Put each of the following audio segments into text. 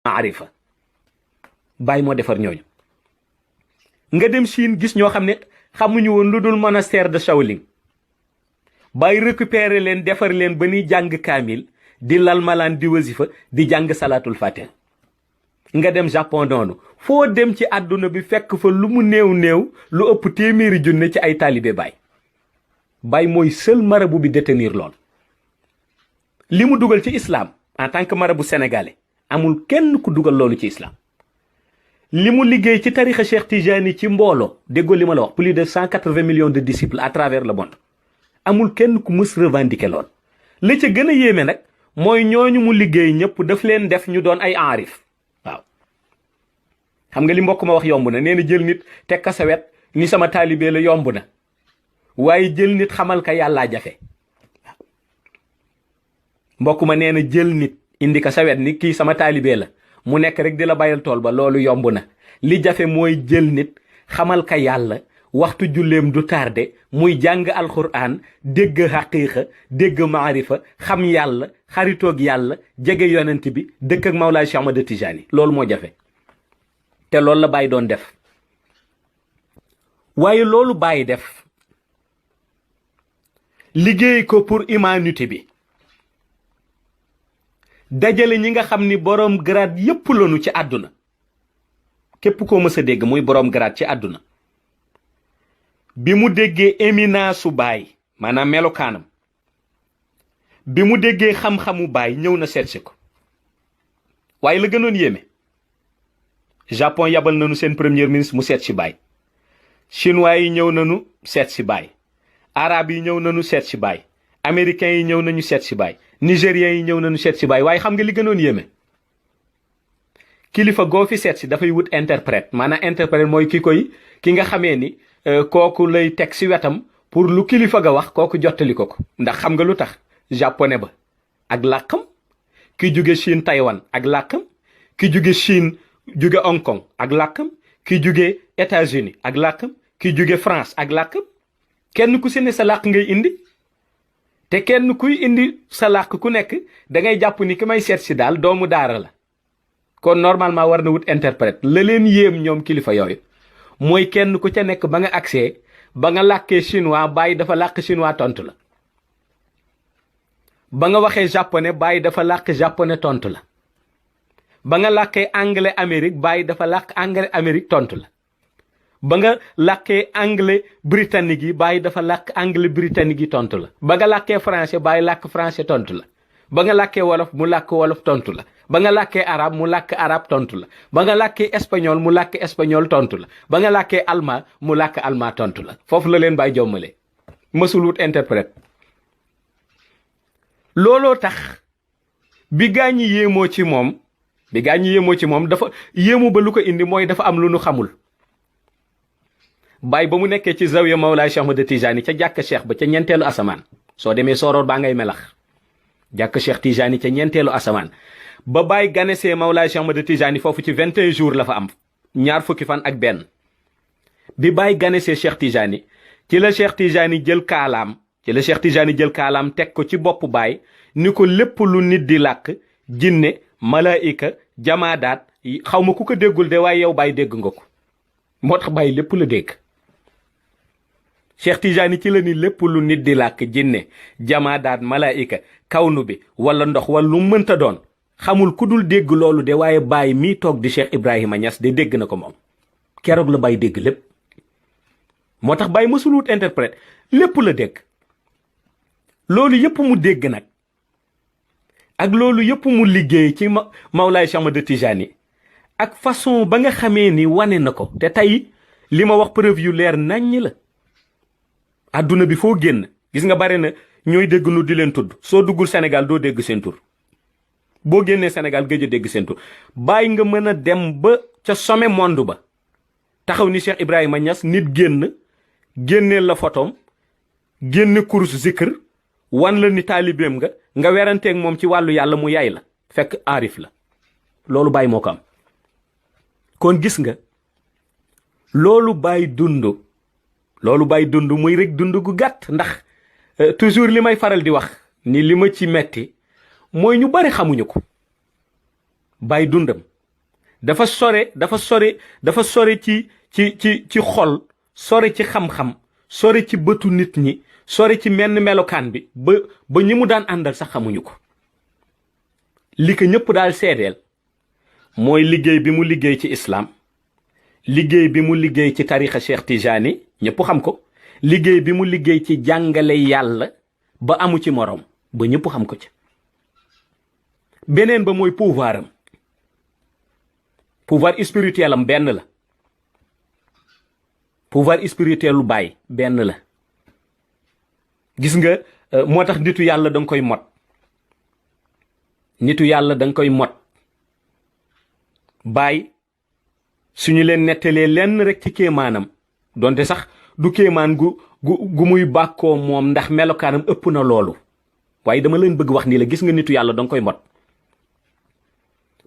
maarifa. Baay moo defar ñooñu. nga dem Chine gis ñoo xam ne xamuñu woon lu dul monastère de Shaolin. Baay récupérer leen defar leen ba ñuy jàng kaamil di lal malaan di wasifa di jàng salaatul fatiha. nga dem Japon noonu foo dem ci àdduna bi fekk fa lu mu néew néew lu ëpp téeméeri junne ci ay taalibe Baay. Baay mooy seul marabout bi détenir lool. li mu dugal ci islam en tant que marabout sénégalais amul kenn ku dugal loolu ci islam. li mu liggéey ci tarixa Cheikh Tijani ci mbooloo déggoo li ma la wax plus de 180 millions de disciples à travers le monde amul kenn ku mës revendiquer lool. li ca gën a yéeme nag mooy ñooñu mu liggéey ñëpp daf leen def ñu doon ay aarif. waaw xam nga li mbokk ma wax yomb na nee na jël nit teg ka sa wet ni sama taalibe la yomb na waaye jël nit xamal ka yàllaa jafe. mbokk ma nee na jël nit indi ka sa wet ni kii sama taalibe la mu nekk rek di la bayal tool ba loolu yomb na li jafe mooy jël nit xamal ka yàlla waxtu julleem du tardé muy jàng alxuraan dégg xaqiiqa dégg maarifa xam yàlla xaritoog yàlla jege yonent bi dëkk ak Mawlaay Cheikh Ahmad Tijani loolu moo jafe te loolu la Baay doon def. waaye loolu Baay def liggéey ko pour humanité bi dajale ñi nga xam ni boroom grade yépp lanu ci àdduna képp koo mës a dégg muy boroom grade ci àdduna bi mu déggee éminence su Baay maanaam melokaanam bi mu déggee xam-xamu Baay ñëw na seetsi ko. waaye la gënoon yéeme Japon yabal nañu seen premier ministre mu seet si Baay chinois yi ñëw nañu seet si Baay arabe yi ñëw nañu seet si Baay américains yi ñëw nañu seet si Baay nigériens yi ñëw nañu seet si Baay waaye xam nga li gënoon yéeme kilifa goo fi seet si dafay wut interprète maanaam interprète mooy ki nga xamee ni kooku lay teg si wetam pour lu kilifa ga wax kooku jottali ko ndax xam nga lu tax japonais ba ak làkkam ki jóge Chine Taïwan ak làkkam ki jóge Chine jóge Hong Kong ak làkkam ki jóge États-Unis ak làkkam ki jóge France ak làkkam kenn ku si ne sa làkk ngay indi te kenn kuy indi sa làkk ku nekk da ngay jàpp ni ki may seet si daal doomu daara la kon normalement war na wut interprète la leen yéem ñoom kilifa yooyu mooy kenn ku ca nekk ba nga accès ba nga làkkee chinois Baay dafa làkk chinois tontu la ba nga waxee japonais Baay dafa làkk japonais tontu la ba nga làkkee anglais Amérique Baay dafa làkk anglais Amérique tontu la ba nga làkkee anglais britannique yi Baay dafa làkk anglais britannique yi tontu la ba nga làkkee français Baay làkk français tontu la ba nga làkkee wolof mu làkk wolof tontu la ba nga làkkee arab mu làkk arab tontu la ba nga làkkee espagnol mu làkk espagnol tontu la ba nga làkkee allemand mu làkk allemand tontu la foofu la leen Baay jommale mësul wut interprète. looloo tax bi gaa ñi yéemoo ci moom dafa yéemu ba lu ko indi mooy dafa am lu nu xamul. Baay ba mu nekkee ci zawiya Mawlaay Cheikh Ahmad Tijani ca jàkk Cheikh ba ca ñeenteelu asamaan soo demee sooroor baa ngay melax jàkk Cheikh Tijani ca ñeenteelu asamaan ba Baay ganesee Mawlaay Cheikh Ahmad Tijani foofu ci 21 jours la fa am ñaar fukki fan ak benn bi Baay ganesee Cheikh Tijani ci la Cheikh Tijani jël kaalaam teg ko ci boppu Baay ni ko lépp lu nit di làkk jinne malaayika jamaadaat xaw ma ku ko déggul de waaye yow Baay dégg nga ko moo tax Baay lépp la dégg. Cheikh Tijani ci la ni lépp lu nit di làkk jinne jamaadaat malaayika kawnu bi wala ndox wala lu mënta doon xamul ku dul dégg loolu de waaye Baay mii toog di Cheikh Ibrahima Niass de dégg na ko moom keroog la Baay dégg lépp. moo tax Baay mësul wut interprète lépp la dégg. loolu yëpp mu dégg nag ak loolu yëpp mu liggéey ci Mawlaay Cheikh Ahmad Tijani ak façon ba nga xamee ni wane na ko te tey li ma wax preuve yu leer naññ la. adduna bi foo génn gis nga bare na ñooy dégg nu di leen tudd soo duggul Sénégal doo dégg seen tur boo génnee Sénégal gëj a dégg seen tur bàyyi nga mën a dem ba ca sommet monde ba taxaw ni Cheikh Ibrahima Niass nit génneel la photom génne course zikr wan la ni taalibeem nga weranteeg moom ci wàllu yàlla mu yaay la fekk aarif la loolu Baay moo ko am. kon gis nga loolu Baay dund muy rek dund gu gàtt ndax toujours li may faral di wax ni li ma ci metti mooy ñu bari xamuñu ko. Baay dundam dafa sore dafa sore dafa sore ci xol, sore ci xam-xam, sore ci bëtu nit ñi, sore ci menn melokaan bi ba ñi mu daan àndal sax xamuñu ko. li ko ñëpp daal seedeel mooy liggéey bi mu liggéey ci islam, liggéey bi mu liggéey ci tarixa Cheikh Tijani ñëpp xam ko, liggéey bi mu liggéey ci jàngale yàlla ba amu ci morom ba ñëpp xam ko ci. beneen ba mooy pouvoir am, pouvoir spirituel am benn la, pouvoir spirituel lu Baay benn la. gis nga moo tax nitu yàlla danga koy mot, nitu yàlla danga koy mot. Baay suñu leen nettalee lenn rek ci kéemaanam, donte sax du kéemaan gu muy bàkkoo moom ndax melokaanam ëpp na loolu, waaye dama leen bëgg wax ni la gis nga nitu yàlla danga koy mot.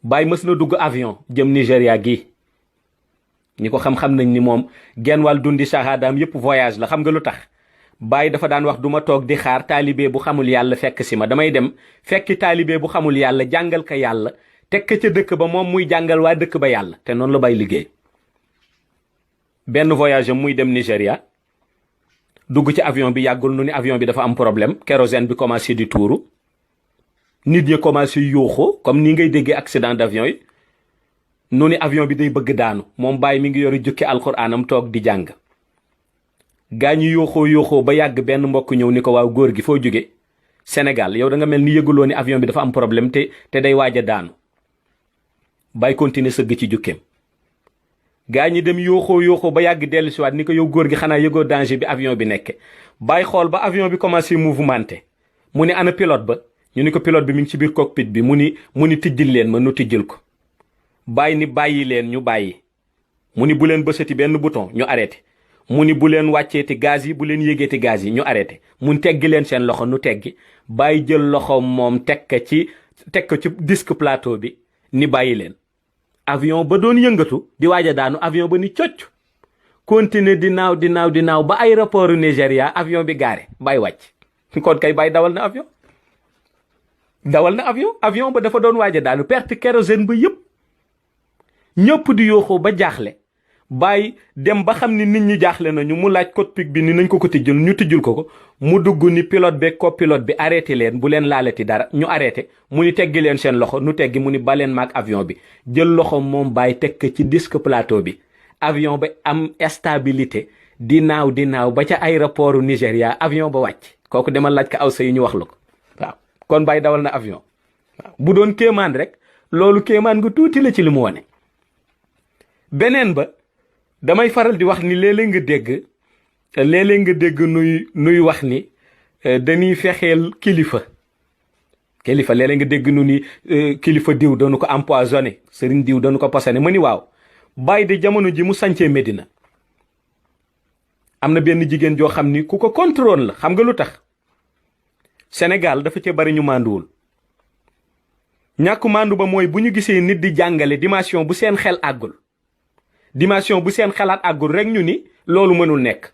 Baay mës na dugg avion jëm Nigéria gi, ñi ko xam-xam nañ ni moom genn wàll dundi shahadaam yépp voyage la. xam nga lu tax? Baay dafa daan wax duma toog di xaar taalibe bu xamul yàlla fekk si ma, damay dem fekki taalibe bu xamul yàlla jàngal ko yàlla, teg ko ca dëkk ba moom muy jàngal waa dëkk ba yàlla. te noonu la Baay liggéey. benn voyage am muy dem Nigéria, dugg ci avion bi yàggul nu ni avion bi dafa am problème, kérosène bi commencé di tuuru, nit ñi commencé yuuxoo comme ni ngay déggee accident d'avion yi, nu ni avion bi day bëgg daanu. moom Baay mi ngi yori jukki alxuraanam toog di jàng. gaa ñi yuuxoo ba yàgg benn mbokk ñëw ni ko waaw góor gi foo jóge? Sénégal. yow da nga mel ni yëguloo ni avion bi dafa am problème te day waaj a daanu. Baay continuer sëgg ci jukkeem. gaa ñi dem yuuxoo ba yàgg dellu siwaat ni ko yow góor gi xanaa yëgoo danger bi avion bi nekke. Baay xool ba avion bi commencé mouvementé mu ni ana pilote ba? ñu ni ko pilote bi mi ngi ci biir cockpit bi. mu ni tijjil leen ma, nu tijjil ko. Baay ni bàyyi leen, ñu bàyyi. mu ni bu leen bësati benn bouton, ñu arrêté. mu ni bu leen wàcceeti gaz yi, bu leen yégeeti gaz yi, ñu arrêté. mun teggi leen seen loxo, nu teggi. Baay jël loxo moom teg ko ci disque plateau bi ni bàyyi leen. avion ba doon yëngatu di waaj a daanu, avion ba ni cocc continuer di naaw ba aéroport Nigéria, avion bi gaare. Baay wàcc. kon kay Baay dawal na avion ba dafa doon waaj a daanu, perte kérosène ba yëpp. ñëpp di yooxoo ba jaaxle. Baay dem ba xam ni nit ñi jaaxle nañu, mu laaj cockpit bi ni nañ ko tijjul, ñu tijjul ko. mu dugg ni pilote bi copilote bi arrêté leen, bu leen laalati dara. ñu arrêté. mu ni teggi leen seen loxo, nu teggi. mu ni baleen maak avion bi. jël loxo moom Baay teg ko ci disque plateau bi. avion ba am stabilité di naaw ba ca aéroportu Nigéria, avion ba wàcc. kooku demal laaj ko aw sa yi ñu wax la ko. waaw kon Baay dawal na avion. waaw bu doon kéemaan rek loolu kéemaan gu tuuti la ci li mu wone. beneen ba damay faral di wax ni léeg-léeg nga dégg nuy wax ni dañuy fexeel kilifa léeg-léeg nga dégg nu ni kilifa diw dañu ko empoisonné, sëriñ diw dañu ko posone. ma ni waaw, Baay de jamono ji mu sancee Medina am na benn jigéen joo xam ni ku ko contrôle la. xam nga lu tax? Sénégal dafa cee bari ñu mànduwul. ñàkku màndu ba mooy bu ñu gisee nit di jàngale dimension bu seen xel àggul, dimension bu seen xalaat àggul rek ñu ni loolu mënul nekk.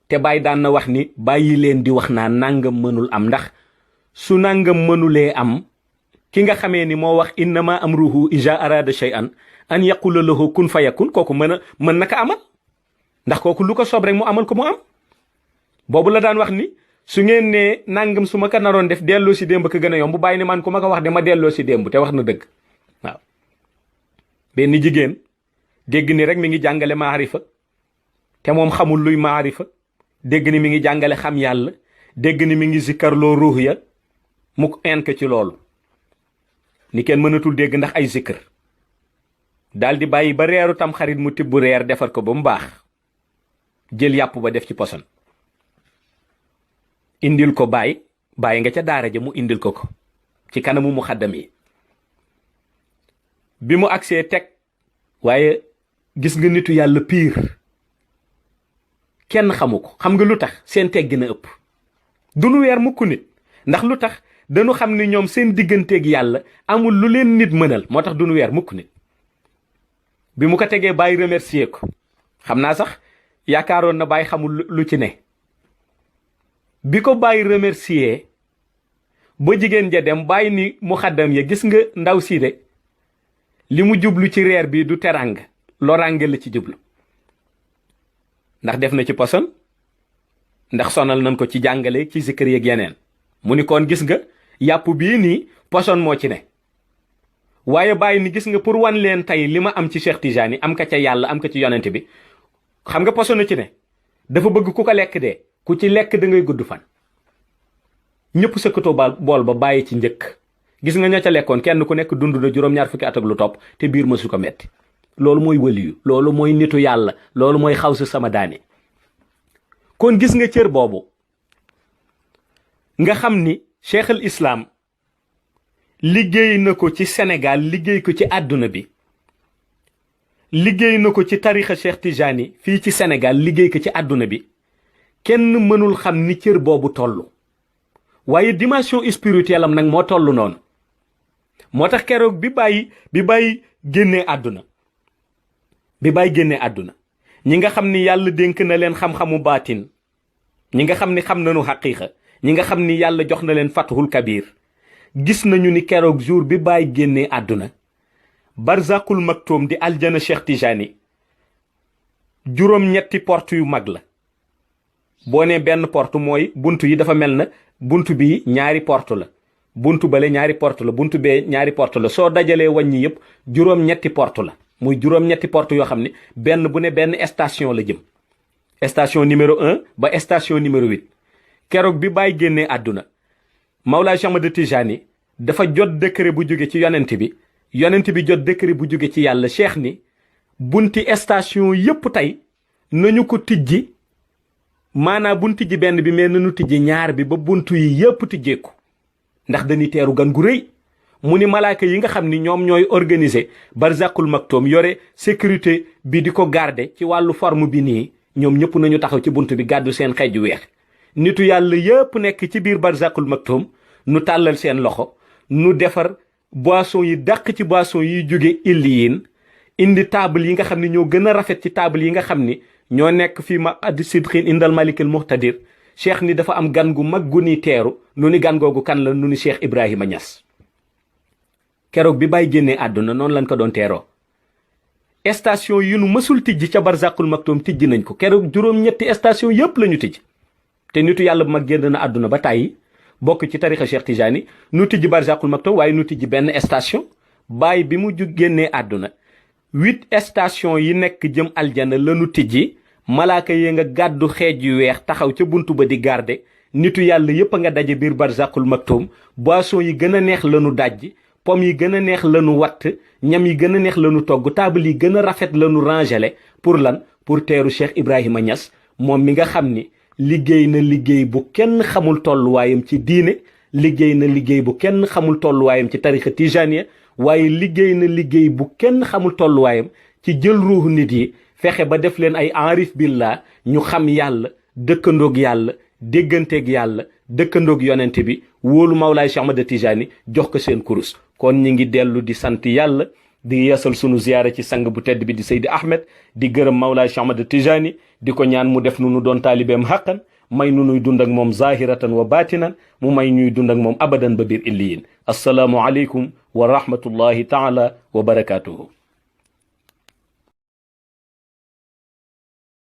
te Baay daan na wax ni bàyyi leen di wax naa nangam mënul am, ndax su nangam mënulee am, ki nga xamee ni moo wax innama amruhu iza arada shay'an an yaqula lahu kun fayakun, kooku mën na ko amal, ndax kooku lu ko soob rek mu amal ko mu am. boobu la daan wax ni su ngeen ne nangam su ma ko naroon def delloo si démb ko gën a yomb. Baay ni man ku ma ko wax de ma delloo si démb, te wax na dëgg. waaw benn jigéen dégg ni rek mi ngi jàngale maarifa, te moom xamul luy maarifa. dégg ni mi ngi jàngale xam yàlla, dégg ni mi ngi zikkarloo ruux ya, mu enk ci loolu ni kenn mënatul dégg ndax ay zikkër. daal di bàyyi ba reeru tam xarit mu tibb reer defar ko ba mu baax, jël yàpp ba def ci poson indil ko Baay nga ca daara ja, mu indil ko ci kanamu mu xaddam yi. bi mu agsee teg, waaye gis nga nitu yàlla piir kenn xamu ko. xam nga lu tax? seen teggi na ëpp. du nu weer mukk nit, ndax lu tax? dañu xam ni ñoom seen digganteeg yàlla amul lu leen nit mënal, moo tax du nu weer mukk nit. bi mu ko tegee Baay remercier ko. xam naa sax yaakaaroon na Baay xamul lu ci ne. bi ko Baay remercier ba jigéen ja dem, Baay ni mu xaddam ya gis nga ndaw si de li mu jublu ci reer bi du terang lorange la ci jublu ndax def na ci poson ndax sonal nañ ko ci jàngale ci zikr yeeg yeneen mu ni kon gis nga yàpp bii nii poson moo ci ne waaye bàyyi ni gis nga pour wan leen tey li ma am ci Cheikh Tidiane am ka ca yàlla am ka ci yonent bi xam nga poson ci ne dafa bëgg ku ko lekk dee ku ci lekk da ngay gudd fan ñëpp sëkkatoo bool ba bàyyi ci njëkk gis nga ña ca lekkoon kenn ku nekk dund na juróom-ñaar fukki at ak lu topp te biir mësu ko metti loolu mooy waliyu loolu mooy nitu yàlla loolu mooy xaw si sama daani kon gis nga cër boobu nga xam ni cheikh al islam liggéey na ko ci Sénégal liggéey ko ci àdduna bi liggéey na ko ci tarixa Cheikh Tijani fii ci Sénégal liggéey ko ci àdduna bi kenn mënul xam ni cër boobu toll waaye dimension spirituelle am nag moo toll noonu moo tax keroog bi bàyyi génnee àdduna ñi nga xam ni yàlla dénk na leen xam-xamu baatin ñi nga xam ni xam nañu xaqiiqa ñi nga xam ni yàlla jox na leen fathul kabir gis nañu ni keroog jour bi bàyyi génnee àdduna barzakul maktoum di aljana Cheikh Tijani juróom-ñetti porte yu mag la boo nee benn porte mooy buntu yi dafa mel na buntu bi ñaari porte la buntu bale ñaari porte la buntu bee ñaari porte la soo dajalee wàññi yëpp juróom-ñetti porte la muy juróom-ñetti porte yoo xam ne benn bu ne benn station la jëm station numéro 1 ba station numéro 8 keroog bi bàyyi génnee àdduna Mawlaay Cheikh Ahmad Tijani dafa jot décret bu jóge ci yonent bi jot décret bu jóge ci yàlla cheikh ni bunti station yëpp tey nañu ko tijji maanaa buñ tijji benn bi mais nañu tijji ñaar bi ba buntu yi yëpp tijjeeku ndax dañuy teeru gan gu rëy mu ni malaaka yi nga xam ni ñoom ñooy organiser barzakul maktoum yore sécurité bi di ko garder ci wàllu forme bi nii ñoom ñëpp nañu taxaw ci bunt bi gàddu seen xeej ju weex nitu yàlla yëpp nekk ci biir barzakul maktoum nu tàllal seen loxo nu defar boisson yi dàq ci boisson yi jóge illiyin indi table yi nga xam ni ñoo gën a rafet ci table yi nga xam ni ñoo nekk fii ma addi sidqin indal malikil muhtadir cheikh ni dafa am gan gu mag gu ni teeru nu ni gan googu kan la nu ni Cheikh Ibrahima Niass keroog bi bàyyi génnee àdduna noonu lañ ko doon teeroo station yi nu mësul tijji ca barzakul maktoum tijji nañ ko keroog juróom-ñetti station yëpp la ñu tijji te nitu yàlla bu mag génn na àdduna ba tàyyi bokk ci tarixa Cheikh Tijani nu tijji barzakul maktoum waaye nu tijji benn station bàyyi bi mu génnee àdduna 8 station yi nekk jëm aljana la nu tijji malaaka yi nga gàddu xeej yu weex taxaw ca buntu ba di garde nitu yàlla yépp a nga daje biir barzakul maktoum boisson yi gën a neex lanu dajji pomme yi gën a neex lanu watt ñam yi gën a neex lanu togg table yi gën a rafet lanu rangele pour lan pour teeru Cheikh Ibrahima Niass moom mi nga xam ni liggéey na liggéey bu kenn xamul tolluwaayam ci diine liggéey na liggéey bu kenn xamul tolluwaayam ci tarixa tijaniya waaye liggéey na liggéey bu kenn xamul tolluwaayam ci jël ruuxu nit yi fexe ba def leen ay arif billah ñu xam yàlla dëkkandoog yàlla dégganteeg yàlla dëkkandoog yonent bi wóolu Mawlaay Cheikh Ahmad Tijani jox ko seen kurus kon ñi ngi dellu di sant yàlla di yeesal sunu ziyaara ci sang bu tedd bi di Seydi Ahmed di gërëm Mawlaay Cheikh Ahmad Tijani di ko ñaan mu def nu doon taalibeem xaqan may nu nuy dund ak moom zahiratan wa batinan mu may ñuy dund ak moom abadan ba biir illiyin assalaamu aleykum wa rahmatullahi taala wa barakatuhu